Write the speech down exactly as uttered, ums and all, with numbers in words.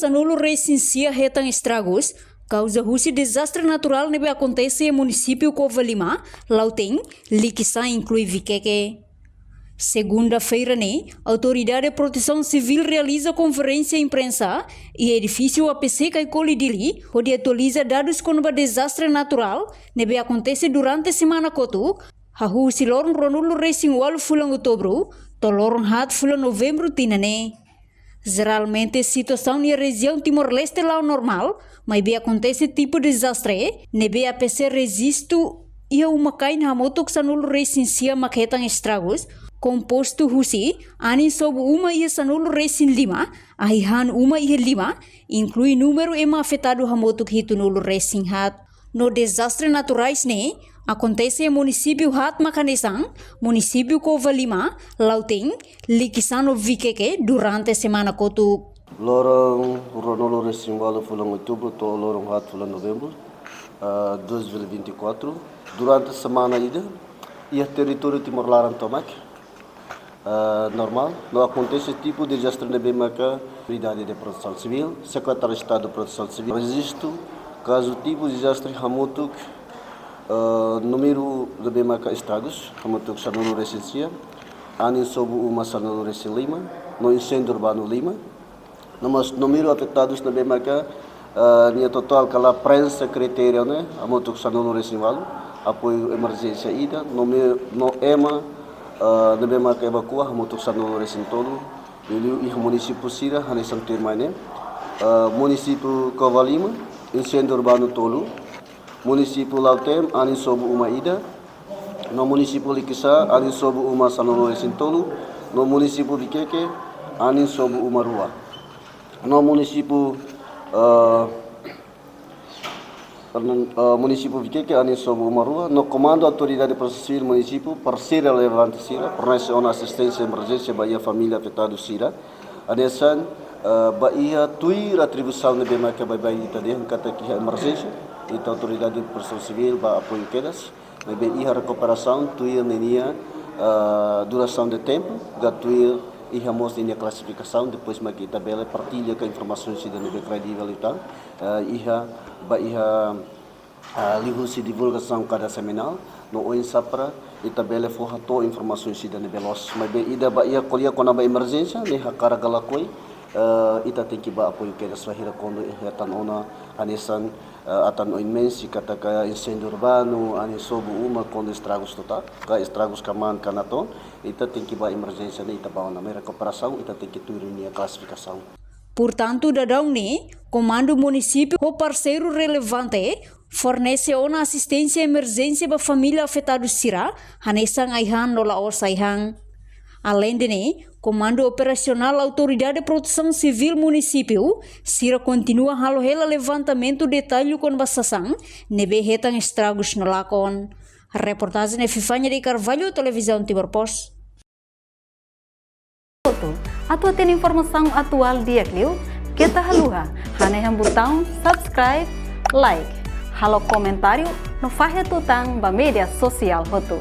sanulu-resin-sia hetan estragus, kauza husi dezastre naturál ne'ebé akontese iha munisípiu Covalima, Lautém, Liquiçá inklui Viqueque. Segunda-feira ne'e, Autoridade Protesaun Sivíl realiza konferénsia imprensa iha edifísiu A P C Caicoli Dili, hodi atualiza dadus kona-ba dezastre naturál ne'ebé akontese durante semana kotuk, hahú husi loron ruanulu-resin-ualu fulan Outubru to'o loron haat fulan Novembru tinan ne'e. Jeralmente, situasaun iha rejiaun Timor-Leste la'o normál, maibé akontese tipu dezastre ne'ebé A P C rejistu iha uma-kain hamutuk sanulu-resin-sia mak hetan estragus, kompostu husi anin sobu uma iha sanulu-resin-lima, ahi-han uma iha lima, inklui númeru ema afetadu hamutuk hitunulu-resin-haat. No dezastre naturais ne'e akontese iha munisípiu haat mak hanesan munisípiu Covalima, Lautém, Liquiçá no Viqueque durante semana kotuk. Loron ruanulu-resin-ualu fulan Outubru to'o loron haat fulan Novembru, ah, dois mil e vinte e quatro. Durante semana ida, iha territóriu Timor laran tomak, ah, normál, no akontese tipu dezastre ne'ebé maka Autoridade de Protesaun Sivíl, Sekretáriu Estadu Protesaun Sivíl rejistu kazu tipu dezastre hamutuk, ah, númeru ne'ebé maka estragus hamutuk sanulu-resin-sia, anin sobu uma sanulu-resin-lima, no inséndiu urbanu lima. No mós númeru afetadus ne'ebé maka, ah, nia totál ka lae preenxe kritéria ne'e, hamutuk sanulu-resin-ualu, apoiu emerjénsia ida, no me, no ema, ah, ne'ebé maka evakua, hamutuk sanulu-resin-tolu, liuliu iha munisípiu sira hanesan tuirmai ne'e, ah, munisípiu Covalima, inséndiu urbanu tolu, munisípiu Lautém, anin sobu uma ida, no munisípiu Liquiçá, anin sobu uma sanulu-resin-tolu, no munisípiu Viqueque, anin sobu uma rua. No munisípiu, ah, ah, munisípiu Viqueque, anin sobu uma rua, no Komandu Autoridade Protesaun Sivíl munisípiu, parseira relevante sira, fornese ona asisténsia emerjénsia ba iha família afetadu sira. Hanesan, ah, ba iha tuir atribuisaun ne'ebé maka baibain ita dehan katak iha emerjénsia, ita Autoridade Protesaun Sivíl bá apoiu kedas, maibé iha rekuperasaun tuir ninia, ah, durasaun de tempu, ka tuir iha mós ninia klasifikasaun, depois mak ita bele partilla ka informasaun sira ne'ebé kredivel ita, ah, iha, ba iha, ah, liuhusi divulgasaun kada semanál, no oinsá para ita bele fó hato'o informasaun sira ne'ebé loos. Maibé ida ba iha ko'alia kona-ba emerjénsia, ne'e hakarak ka lakohi, ah, ita tenke bá apoiu kedas, bainhira kuandu iha tan ona hanesan, ah, atan ohin mensiona katak inséndiu urbanu, anin sobu uma, kuandu estragus totál, ka estragus ka mane ka natoon, ita tenke bá emerjénsia ne'e ita bá ona, maibé rekuperasaun ita tenke tuir ninia klasifikasaun. Portantu, daudaun ne'e, Komandu Munisípiu ho parseiru relevante fornese ona asisténsia emerjénsia ba família afetadu sira, hanesan ai-han no la'ós ai-han. Aleinde ne'e, Komandu Operasionál Autoridade Protesaun Sivíl Munisípiu sira kontinua halo hela levantamentu detallu kona-ba sasán ne'ebé hetan estragus no lakon. Reportajen Epifania de Carvalho, Televizaun Timor Post. Atu hatene informasaun atuál di'ak liu, keta haluha hanehan butaun subscribe, like, halo komentáriu no fahe tutan ba média sosiál hotu.